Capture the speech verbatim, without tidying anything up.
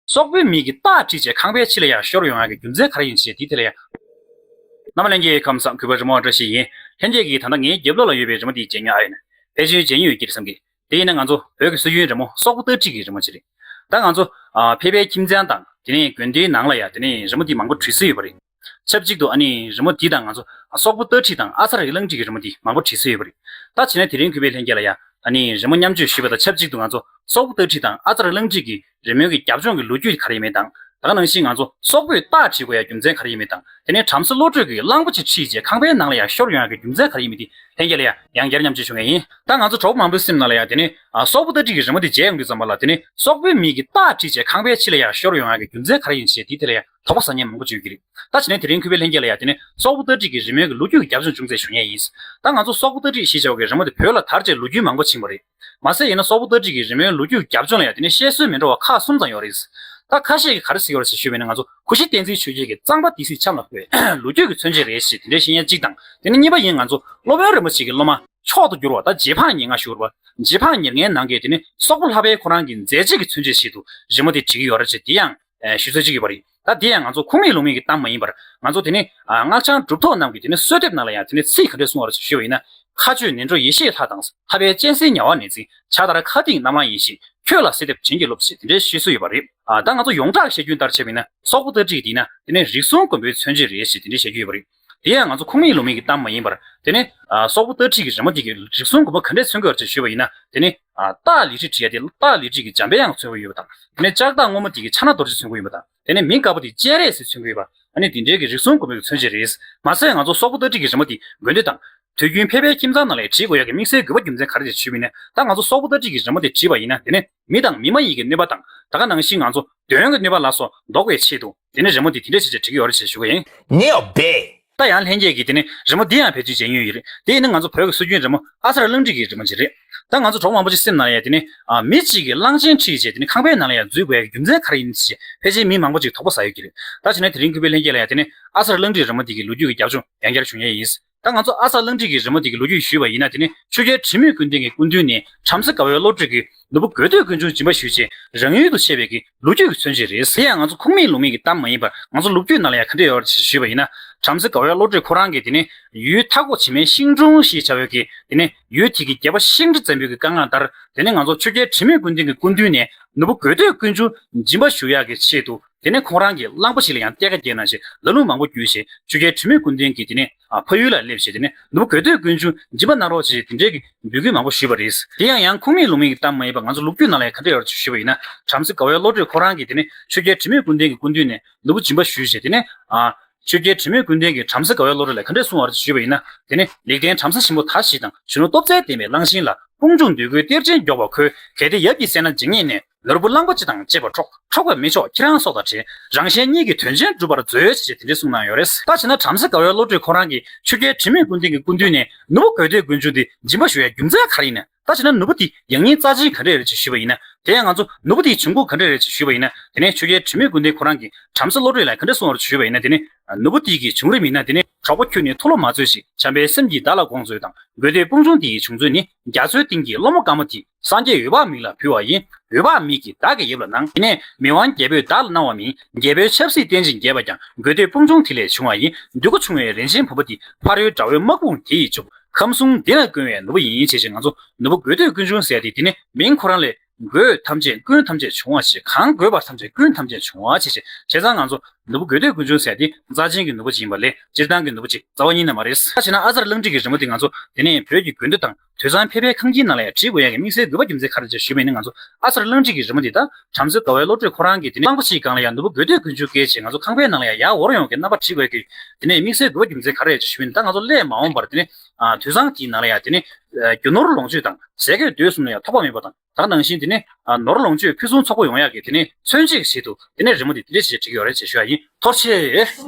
སོག་པོའི་མི་གིས་རྟ་ཁྲིད་བྱས་ཁང་པའི་ཕྱི་ལ་ཡར་ཤོར་ཡོང་ཡག་གི་རྒྱུ་མཚན་ག་རེ་ཡིན་ཞེས་དེའི་ཐད་ལ་ཡང་། རྣམ་པ་ལྷན་རྒྱས་ཁམས་བཟང་། གུས་པ་རི་མོ་བཀྲ་ཤིས་ཡིན། ལྷན་རྒྱས་ཀྱིས་ད་ལྟ་ངའི་རྒྱབ་ལོགས་ལ་ཡོད་པའི་རི་མོ་འདི་མཇལ་མྱོང་ཨ་ཡོད་ན། ཕལ་ཆེར་མཇལ་མྱོང་ཡོད་ཀྱི་རེད་བསམ་གི། དེ་ཡིན་ན་ང་ཚོ་བོད་ཀྱི་སྲོལ་རྒྱུན་རི་མོ་སོག་པོ་རྟ་ཁྲིད་ཀྱི་རི་མོ་ཅིག་རེད། ད་ང་ཚོ་ཨ་ཕལ་པའི་ཁྱིམ་ཚང་དང་དེ་ནས་དགོན་སྡེའི་ནང་ལ་ཡང་དེ་ནས་རི་མོ་འདི་མང་པོ་བྲིས་སྲོལ་ཡོད་པ་རེད། ཆབས་ཅིག་ཏུ་ཨ་ནི་རི་མོ་འདི་དང་ང་ཚོ་སོག་པོ་རྟ་ཁྲིད་དང་ཨ་ཚ་ར་གི་གླང་ཁྲིད་ཀྱི་རི་མོ་འདི་མང་པོ་བྲིས་སྲོལ་ཡོད་པ་རེད། ད་བྱས་ན་དེ་རིང་གུས་པའི་ལྷན་རྒྱས་ལ་ཡང་ཨ་ནི་རི་མོ་མཉམ་སྤྱོད་ཞུས་པ་དང་ཆབས་ཅིག་ཏུ་ང་ཚོ་སོག་པོ་རྟ་ཁྲིད་དང་ཨ་ཚ་ར་གླང་ཁྲིད་ཀྱི་རི་མོའི་གི་རྒྱབ་ལྗོངས་ཀྱི་ལོ་རྒྱུས་ག་རེ་ཡིན་མིན་དང་། ད་ག་ནང་བཞིན་ང་ཚོ་སོག་པོས་རྟ་ཁྲིད་དགོས་ཡ་རྒྱུ་མཚན་ག་རེ་ཡིན་མིན་དང་། དེ་ནས་བྲམ་ཟེ་བློ་གྲོས་ཀྱིས་གླང་པོ་ཆེ་ཁྲིད་བྱས་ཁང་པའི་ནང་ལ་ཡར་ཤོར་ཡོང་ཡ་གི་རྒྱུ་མཚན་ག་རེ་ཡིན་མིན་དེ་ལྷན་རྒྱས་ལ་ཡང་ཡང་བསྐྱར་མཉམ་སྤྱོད་ཞུ་མཁན་ཡིན། ད་ང་ཚོ་གྲོགས་པོ་མང་པོའི་སེམས་ནང་ལ་ཡང་དེ་ནས་ཨ་སོག་པོ་རྟ་ཁྲིད་ཀྱི་རི་མོ་དེ་མཇལ་ཡོང་དུས་ཙམ་པ་ལ་དེ་ནས་སོག་པོའི་མི་གིས་རྟ་ཁྲིད་བྱས་ཁང་པའི་ཕྱི་ལ་ཡར་ཤོར་ཡོང་ཡ་གི་རྒྱུ་མཚན་ག་རེ་ཡིན་ཞེས་དེའི་ཐད་ལ་ཡང་དོགས་པ་ཟ་མཁན་མང་པོ་ཅིག་ཡོད་ཀྱི་རེད། ད་བྱས་ན་དེ་རིང་གུས་པའི་ལྷན་རྒྱས་ལ་ཡང་དེ་ནས་སོག་པོ་རྟ་ཁྲིད་ཀྱི་རི་མོའི་གི་ལོ་རྒྱུས་ཀྱི་རྒྱབ་ལྗོངས་ཅུང་ཙམ་ཞུ་མཁན་ཡིན། ད་ང་ཚོ་སོག་པོ་རྟ་ཁྲིད་ཞེས་བྱ་བ་གི་རི་མོ་དེ་བོད་ལ་དར་རྗེས་ལོ་རྒྱུས་མང་པོ་ཕྱིན་པ་རེད། མ་ཟད་ཡིན་ན་སོག་པོ་རྟ་ཁྲིད་ཀྱི་རི་མོའི་ལོ་རྒྱུས་རྒྱབ་ལྗོངས་ལ་ཡང་དེ་ནས་བཤད་སྲོལ་མི་འདྲ་བ་ཁག་གསུམ་ཙམ་ཡོད་རེད། ད་ཁ་ཤས་ཀྱིས་ག་རེ་ཟེར་གྱི་ཡོད་རེད་ཟེར་ཞུས་པ་ཡིན་ན། ང་ཚོ་གུ་ཤྲི་བསྟན་འཛིན་ཆོས་རྒྱལ་གྱིས་གཙང་པ་སྡེ་སྲིད་ཆབ་ལ་བཀོད་ལོ་རྒྱུས་ཀྱི་མཚོན་བྱེད་རེད་ཅེས་དེ་འདྲ་བཤད་མཁན་གཅིག་དང་། དེ་ནས་གཉིས་པ་ཡིན། ང་ཚོ་སློབ་དཔོན་རིན་པོ་ཆེ་གི་སློབ་མ་མཆོག་ཏུ་གྱུར་བ་ད་རྗེ་འབངས་ཉེར་ལྔ་ཞུ་བ། རྗེ་འབངས་ཉེར་ལྔའི་ནང་གི་དེ་ནས་སོག་པོ་ལྷ་དཔལ་ཁོ་རང་གི་མཛད་རྗེས་ཀྱི་མཚོན་བྱེད་ཞིག་ཏུ་རི་མོ་དེ་བྲིས་ཀྱི་ཡོད་རེད་ཅེས་དེ་ཡང་ཞུ་ཚུལ་གཅིག་ཡོད་པ་རེད། ད་དེ་ཡང་ང་ཚོ་ཁུངས་མེད་ལུང་མེད་ཀྱི་གཏམ་མ་ཡིན་པར། ང་ཚོ་དེ་ནི་ཨ་སྔགས་འཆང་གྲུབ་ཐོབ་རྣམས་ཀྱི་དེ་ནི་གསོལ་འདེབས་ནང་ལ་ཡང་དེ་ནི་ཚིག་ག་འདྲས་གསུངས་པ་རེད་ཞུས་པ་ཡིན་ན། མཁའ་སྤྱོད་ནཻ་རཉྫ་ཡེ་ཤེས་ལྷ་དང་། ལྷ་པའི་སྤྱན་གཟིགས་ཉ་ཝ་ནས་འཛིན། ཕྱག་དར་མཁའ་ལྡིང་ནམ་ལངས་ཡིན་ཞིང་། ཁྱོད་ལ་གསོལ་འདེབས་བྱིན་གྱིས་རློབས་ཞེས་དེ་འདྲའི་བཤད་སྲོལ་ཡོད་པ་རེད། ཨ་ད་ང་ཚོ་ཡོངས་གྲགས་བཤད་རྒྱུན་ལྟར་བྱས་པ་ཡིན་ན་སོག་པོ་རྟ་ཁྲིད་ཀྱི་དེ་ན་དེ་ནི་རིགས་གསུམ་མགོན་པོའི་མཚོན་བྱེད་རེད་ཞེས་དེ་འདྲའི་བཤད་རྒྱུ་ཡོད་པ་རེད། དེ་ཡང་ང་ཚོ་ཁུངས་མེད་ལུང་མེད་ཀྱི་གཏམ་མ་ཡིན་པར། དེ་ནི་ཨ་སོག་པོ་རྟ་ཁྲིད་ཀྱི་རི་མོ་དེ་གིས་རིགས་གསུམ་མགོན་པོ་ག་འདྲས་མཚོན་གྱི་ཡོད་རེད་ཅེས་ཞུས་པ་ཡིན་ན། དེ་ནི་ཨ་སྟག་ལི་ཁྲི་བྲིས་ཡ་དེ་སྟག་ལི་ཁྲི་གི་འཇམ་དཔལ་དབྱངས་མཚོན་གྱི་ཡོད་པ་དང་། དེ་ནས་ལྕགས་སྟག་སྔོན་མོ་དེ་གིས་ཕྱག་ན་རྡོ་རྗེ་མཚོན་གྱི་ཡོད་པ་དང་། དེ་ནས་མི་དཀར་པོ་དེ་སྤྱན་རས་གཟིགས་མཚོན་གྱི་ཡོད་པ། ཨ་ནི་དེ་འདྲའི་གི་རིགས་གསུམ་མགོན་པོའི་མཚོན་བྱེད་རེད། མ་ཟད་ང་ཚོ་སོག་པོ་རྟ་ཁྲིད་ཀྱི་རི་མོ་དེ་དགོན་སྡེ་དང་། དུས་རྒྱུན་ཕལ་པའི་ཁྱིམ་ཚང་ནང་ལ་བྲིས་དགོས་ཡག་གི་དམིགས་བསལ་དགོས་པ་རྒྱུ་མཚན་ག་རེ་རེད་ཞུས་པ་ཡིན་ན། ད་ང་ཚོ་སོག་པོ་རྟ་ཁྲིད་ཀྱི་རི་མོ་དེ་བྲིས་པ་ཡིན་ན་དེ་ནི་མི་དང་མི་མ་ཡིན་གྱི་གནོད་པ་དང་། ད་ག་ནང་བཞིན་ང་ཚོ་གདོན་གྱི་གནོད་པ་ལ་སོགས་ཟློག་པའི་ཆེད་དུ་དེ་ནི་རི་མོ་དེ་དེ་འདྲ་བྱས་བྱས་བྲིས་ཀྱི་ཡོད་རེད་ཅེས་ཞུ་གི་ཡིན། ངས་འབད། ད་ཡང་ལྷན་རྒྱས་ཀྱིས་དེ་ནི་རི་མོ་འདི་ཡང་བེད་སྤྱོད་བྱས་མྱོང་ཡོད་རེད། དེ་ཡིན་ན་ང་ཚོ་བོད་ཀྱི་སྲོལ་རྒྱུན་རི་མོ་ཨ་ཚ་ར་གླང་ཁྲིད་ཀྱི་རི་མོ་ཅིག་རེད། ད་ང་ཚོ་གྲོགས་མང་པོ་ཅིག་སེམས་ནང་ལ་ཡང་དེ་ནི་ཨ་མི་གཅིག་གིས་གླང་ཆེན་ཁྲིད་བྱས་དེ་ནི་ཁང་པའི་ནང་ལ་ཡང་འཛུལ་དགོས་ཡག་གི་རྒྱུ་མཚན་ག་རེ་ཡིན་ཞེས་ཕལ་ཆེར་མི་མང་པོ་ཅིག་དོགས་པ་ཟ་ཡོད་ཀྱི་རེད། ད་བྱས་ན་དེ་རིང་གུས་པའི་ལྷན་རྒྱས་ལ་ཡང་དེ་ནི་ཨ་ཚ་ར་གླང་ཁྲིད་རི་མོ་འདི་གི་ལོ་རྒྱུས་ཀྱི་རྒྱབ་ལྗོངས་ཡང་བསྐྱར་ཞུ་མཁན་ཡིན། ད་ང་ཚོ་ཨ་ཚ་ར་གླང་ཁྲིད་ཀྱི་རི་མོ་འདི་གི་ལོ་རྒྱུས་ཞུས་པ་ཡིན་ན། དེ་ནི་ཆོས་རྒྱལ་དྲི་མེད་ཀུན་ལྡན་གྱི་སྐུ་མདུན་ནས་བྲམ་ཟེ་དགའ་བའི་བློ་གྲོས་ཀྱིས་ནོར་བུ་དགོས་འདོད་ཀུན་འབྱུང་སྦྱིན་པ་ཞུས་བྱས་རང་ཡུལ་དུ་ཆས་པའི་གི་ལོ་རྒྱུས་ཀྱི་མཚོན་བྱེད་རེད། དེ་ཡང་ང་ཚོ་ཁུངས་མེད་ལུང་མེད་ཀྱི་གཏམ་མ་ཡིན་པར་ང་ཚོ་ལོ་རྒྱུས་ནང་ལ་ཡང་ག་འདྲ་ཡོད་རེད་ཞུས་པ་ཡིན་ན། བྲམ་ཟེ་དགའ་བའི་བློ་གྲོས་ཁོ་རང་གིས་དེ་ནི་ཡུལ་མཐའ་འཁོབ་བྱེ་མའི་ཤིང་དྲུང་ཞེས་བྱ་བའི་གི་དེ་ནི་ཡུལ་དེ་གི་རྒྱལ་པོ་ཤིང་ཁྲི་བཙན་པོའི་གི་བཀའ་མངགས་ལྟར། དེ་ནི་ང་ཚོ་ཆོས་རྒྱལ་དྲི་མེད་ཀུན་ལྡན་གྱི་སྐུ་མདུན་ནས་ནོར་བུ་དགོས་འདོད་ཀུན་འབྱུང་སྦྱིན་པ་ཞུ་ཡག་གི་ཆེད་དུ། དེ་ནས་ཁོང་རང་གིས་གླང་པོ་ཆེ་ལ་ཡང་གཏད་ཁ་བསྐྱལ་གནང་བྱས་ལ་ལུང་མང་པོ་བརྒྱུད་བྱས་ཆོས་རྒྱལ་དྲི་མེད་ཀུན་ལྡན་གྱི་དེ་ནས་ཨ་ཕ་ཡུལ་ལ་སླེབས་བྱས་དེ་ནས་ནོར་བུ་དགོས་འདོད་ཀུན་འབྱུང་སྦྱིན་པ་གནང་རོགས་བྱས་བྱས་དེ་འདྲའི་གི་འབོད་སྐུལ་མང་པོ་ཞུས་པ་རེད། དེ་ཡང་ཡང་ཁུངས་མེད་ལུང་མེད་ཀྱི་གཏམ་མ་ཡིན་པ་ང་ཚོ་ལོ་རྒྱུས་ནང་ལ་ཡང་ག་འདྲ་ཡོད་རེད་ཞུས་པ་ཡིན་ན། བྲམ་ཟེ་དགའ་བའི་བློ་གྲོས་ཁོ་རང་གིས་དེ་ནས་ཆོས་རྒྱལ་དྲི་མེད་ཀུན་ལྡན་གྱི་སྐུ་མདུན་ནས་ནོར་བུ་སྦྱིན་པ་ཞུས་བྱས་དེ་ནས་ཨ། ཆོས་རྒྱལ་དྲི་མེད་ཀུན་ལྡན་གྱིས་བྲམ་ཟེ་དགའ་བའི་བློ་གྲོས་ལ་ག་འདྲས་གསུངས་པ་རེད་ཞུས་པ་ཡིན་ན། དེ་ནི་ལེགས་ལྡན་བྲམ་ཟེ་ཆེན་པོ་མཐའ་བཞི་དང་གཞོན་ནུ་སྟོབས་རྩལ་ལྡན་པའི་གླང་ཆེན་ལ། དཔུང་འཇུག་འདོད་དགུའི་གཏེར་ཆེན་མགྱོགས་པར་ཁོལ། གལ་ཏེ་ཡབ་ཀྱི་སྲས་ན་ཇི་སྙེད་ནས། ནོར་བུ་གླང་པོ་ཆེ་དང་བཅས་པ་འཕྲོག། འཕྲོག་པར་མི་ཆོག་ཁྱེད་རང་སྲོག་དང་བྲལ། རང་གཞན་གཉིས་ཀྱི་དོན་ཆེན་སྒྲུབ་པར་མཛོད། ཅེས་དེ་འདྲས་གསུངས་གནང་ཡོད་རེད། ད་བྱས་ན་བྲམ་ཟེ་དགའ་བའི་བློ་གྲོས་ཁོ་རང་གིས་ཆོས་རྒྱལ་དྲི་མེད་ཀུན་ལྡན་གྱི་སྐུ་མདུན་ནས་ནོར་བུ་དགོས་འདོད་ཀུན་འབྱུང་དེ་སྦྱིན་པ་ཞུ་ཡའི་རྒྱུ་མཚན་ག་རེ་ཡིན་ན། ད་བྱས་ན་ནོར་བུ་དེ་ཡང་སྙིང་རྩ་ཆེན་ག་འདྲས་རེད་ཅེས་ཞུས་པ་ཡིན་ན། དེ་ཡང་ང་ཚོ་ནོར་བུ་དེའི་བྱུང་ཁུངས་ག་འདྲས་རེད་ཅེས་ཞུས་པ་ཡིན་ན། དེ་ནས་ཆོས་རྒྱལ་དྲི་མེད་ཀུན་ལྡན་ཁོ་རང་གིས་བྲམ་ཟེ་བློ་གྲོས་ལ་ག་འདྲས་གསུངས་པ་རེད་ཞུས་པ་ཡིན་ན། དེ་ནི་ནོར་བུ་དེ་གི་བྱུང་རིམ་ཡིན་ན། དེ་ནི་གྲོགས་པོ་ཁྱོད་ནི་མཐོལ་ལོ་མ་རྩོད་ཅིག་བྱམས་པའི་སེམས་ཀྱིས་བདག་ལ་དགོངས་མཛོད་དང་། དགོས་འདོད་དཔུང་འཇུག་འདི་ཡི་བྱུང་ཚུལ་ནི། རྒྱ་མཚོའི་གཏིང་གི་གློག་མོ་དཀར་མོ་དེ། སངས་རྒྱས་འོད་དཔག་མེད་ལ་ཕུལ་བ་ཡིན། འོད་དཔག་མེད་ཀྱིས་བདག་གི་ཡབ་ལ་གནང་། དེ་ནས་མི་དབང་རྒྱལ་པོས་བདག་ལ་གནང་བ་མིན། རྒྱལ་པོའི་ཆབ་སྲིད་བརྟན་ཅིང་རྒྱས་པ་ཀྱང་། དགོས་འདོད་དཔུང་འཇུག་དེ་ལས་བྱུང་བ་ཡིན། འདོད་དགུ་ཆུང་བའི་རིན་ཆེན་བུམ་པ་འདི། ཕ་རོལ་དགྲ་བོའི་དམག་དཔུང་དེ་ཡིས་བཅུག་ཁམས་གསུམ་འདི་ན་བཀོན་པའི་ནོར་བུ་ཡིན། ཞེས་བྱས་ང་ཚོ་ནོར་བུ་དགོས་འདོད་ཀུན་འབྱུང་ཟེར་ཏེ། དེ་ནི་མིང་ཁོ་རང་ལས། དགོས་ཐམས་ཅད་ཀུན་ཐམས་ཅད་འབྱུང་བ་ཞེས། གང་དགོས་པ་ཐམས་ཅད་ཀུན་ཐམས་ཅད་འབྱུང་བ་ཞེས་བྱས། བྱས་ཙང་ང་ཚོ་ནོར་བུ་དགོས་འདོད་ཀུན་འབྱུང་ཟེར་ཏེ་རྩ་ཆེན་གྱི་ནོར་བུ་ཅིག་ཡིན་པ་ལས་སྤྱིར་བཏང་གི་ནོར་བུ་ཅིག་རྩ་བ་ཉིད་ནས་མ་རེད། ད་བྱས་ན་ཨ་ཚ་ར་གླང་ཁྲིད་ཀྱི་རི་མོ་དེ་ང་ཚོ་དེ་ནས་བོད་ཀྱི་དགོན་སྡེ་དང་དུས་བཟང་ཕལ་པའི་ཁང་ཁྱིམ་ནང་ལ་ཡང་བྲིས་དགོས་ཡ་གི་དམིགས་བསལ་དགོས་པ་རྒྱུ་མཚན་ག་རེ་ཅེས་ཞུས་པ་ཡིན་ན། ང་ཚོ་ཨ་ཚ་ར་གླང་ཁྲིད་ཀྱི་རི་མོ་འདི་ད་བྲམ་ཟེ་དགའ་བའི་བློ་གྲོས་ཁོ་རང་གིས་དེ་ནས་གླང་པོ་ཆེའི་སྒང་ལ་ཡང་ནོར་བུ་དགོས་འདོད་ཀུན་འབྱུང་བཀལ་བྱས་ང་ཚོ་ཁང་པའི་ནང་ལ་ཡང་ཡར་འོར་ཡོང་གི་རྣམ་པ་བྲིས་དགོས་ཡ་གི་དེ་ནས་དམིགས་བསལ་དགོས་པ་རྒྱུ་མཚན་ག་རེ་ཅེས་ཞུས་པ་ཡིན་ན། ད་ང་ཚོ་སླད་མ་འོངས་པར་དེ་ནས་ཨ་དུས་བཟང་དེའི་ནང་ལ་ཡང་དེ་ནས་ཨ་རྒྱུ་ནོར་ལོངས་སྤྱོད་དང་ཟས་གོས་སྡོད་གསུམ་ལ་ཡང་ཐོགས་པ་མེད་པ་དང་། ད་ནང་བཞིན་དེ་ནས་ཨ་ནོར་ལོངས་སྤྱོད་ཕུན་སུམ་ཚོགས་པོ་ཡོང་ཡག་གི་དེ་ནས་མཚོན་བྱེད་ཀྱི་ཆེད་དུ་དེ་ནས་རི་མོ་འདི་དེ་འདྲས་བྱས་བྲིས་ཀྱི་ཡོད་རེད་ཅེས་ཞུ་ཡ་ཡིན། ཐུགས་རྗེ་ཆེ།